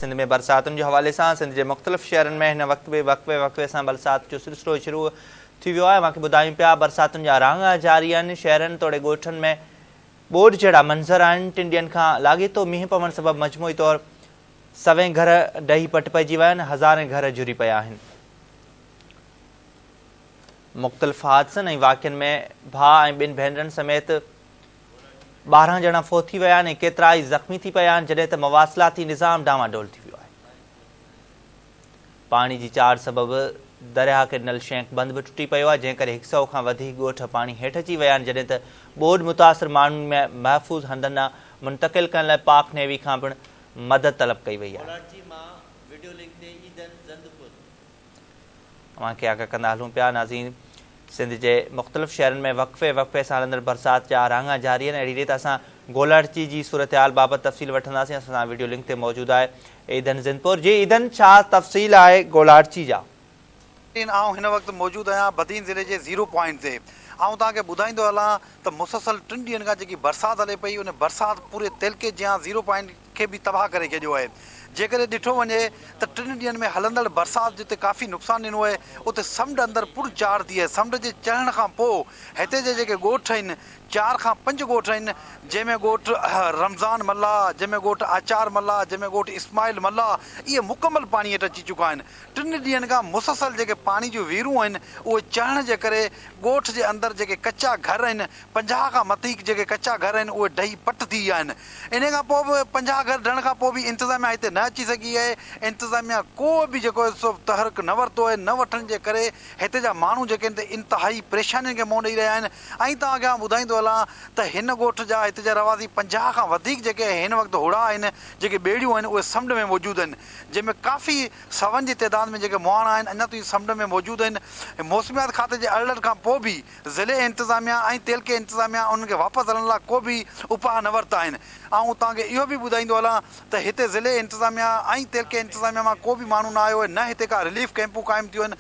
سنڌ ۾ برساتن جي حوالي سان سنڌ جي مختلف شهرن ۾ هن وقت به وقفي وقفي سان برسات جو سلسلو شروع ٿي ويو آهي. اوهان کي ٻڌايون پيا برساتن جا راڱا جاري آهن. شهرن توڙي ڳوٺن ۾ ٻوڏ جهڙا منظر آهن. ٽن ڏينهن کان لاڳيتو مينهن پوڻ سبب مجموعي طور سوين گهر ڊهي پٽ پئجي ويا آهن، هزارين گهر جهري پيا آهن. مختلف حادثن ۽ واقعن ۾ ڀاء ۽ ٻن ڀينرن سميت 12 ڄڻا فوت ٿي ويا آهن ۽ ڪيترائي زخمي ٿي پيا آهن، جڏهن ته مواصلاتي نظام ڊانواڊول ٿي ويو آهي. پاڻي جي چاڙهه سبب درياهه کي ڏنل شينڪ بند به ٽٽي پيو آهي، جنهن ڪري هڪ سئو کان وڌيڪ ڳوٺ پاڻي هيٺ اچي ويا آهن، جڏهن ته ٻوڏ متاثر ماڻهن ۾ محفوظ هنڌن ڏانهن منتقل ڪرڻ لاء پاڪ نيوي کان پڻ مدد طلب ڪئي وئي آهي. ڪراچي مان وڊيو لنڪ تي عيدن زندپور. اوهان کي آگاهه ڪندا هلون پيا ناظرين سنڌ جي مختلف شهرن ۾ وقفي وقفي سان هلندڙ برسات جا راڱا جاري آهن اهڙي ريت اسان گولاڙچي جي صورتحال بابت تفصيل وٺنداسين اسان سان وڊيو لنڪ تي موجود آهي عيدن زندپور جي عيدن ڇا تفصيل آهي گولاڙچي جا. ناظرين آئون هن وقت موجود آهيان بدين ضلعي جي زيرو پوائنٽ تي آئون توهان کي ٻڌائيندو هلان ته مسلسل ٽن ڏينهن کان جيڪي برسات هلي پئي ان برسات پوري تعلقي جيان زيرو پوائنٽ کي به تباهه ڪري ڇڏيو آهي. جيڪڏهن ڏٺو وڃي ته ٽن ڏينهن ۾ هلندڙ برسات جتي ڪافي نقصان ڏنو آهي اتي سمنڊ اندر پڻ چاڙهه ٿي آهي. سمنڊ جي چڙهڻ کان پوء هتي جا جيڪي ڳوٺ آهن چار کان پنج ڳوٺ آهن جنهن ۾ ڳوٺ رمضان ملاح، جنهن ۾ ڳوٺ آچار ملاح، جنهن ۾ ڳوٺ اسماعيل ملاح اهي مڪمل پاڻي هيٺ اچي چڪا آهن. ٽن ڏينهن کان مسلسل جيڪي پاڻي جون ويرون آهن اهي چڙهڻ جي ڪري ڳوٺ جي اندر جيڪي ڪچا گهر آهن 50 کان مٿي جيڪي ڪچا گهر آهن اهي ڊهي پٽ ٿي ويا آهن. انهي کان پوء به 50 گهر ڊهڻ کان پوء به انتظاميا هتي نه اچي سگهي آهي. انتظاميا ڪو به جيڪو آهي سو تحرڪ نه ورتو آهي. نه وٺڻ جي ڪري هتي جا ماڻهو جيڪي آهن ته انتهائي پريشانين کي منهن ڏئي رهيا آهن ۽ توهان کي آئون ٻڌائيندو هلان ته هن ڳوٺ جا هتي جا رهواسي 50 کان وڌيڪ جيڪي هن وقت هڙا آهن جيڪي ٻيڙيون آهن اهي سمنڊ ۾ موجود آهن جنهن ۾ ڪافي سون جي تعداد ۾ جيڪي مهاڻا آهن اڃا تائين سمنڊ ۾ موجود آهن. موسميات کاتي جي الرٽ کان پوء به ضلعي انتظاميا ۽ تعلقي انتظاميا انهن کي واپس هلڻ لاء ڪو به اپاء نه ورتا آهن. آئون توهان کي اهو به ٻڌائيندو هلان ته هتي ضلعي انتظاميا ۽ تعلقي انتظاميا مان ڪو به ماڻهو نه آيو آهي نه هتي ڪا رليف ڪئمپون قائم ٿيون آهن.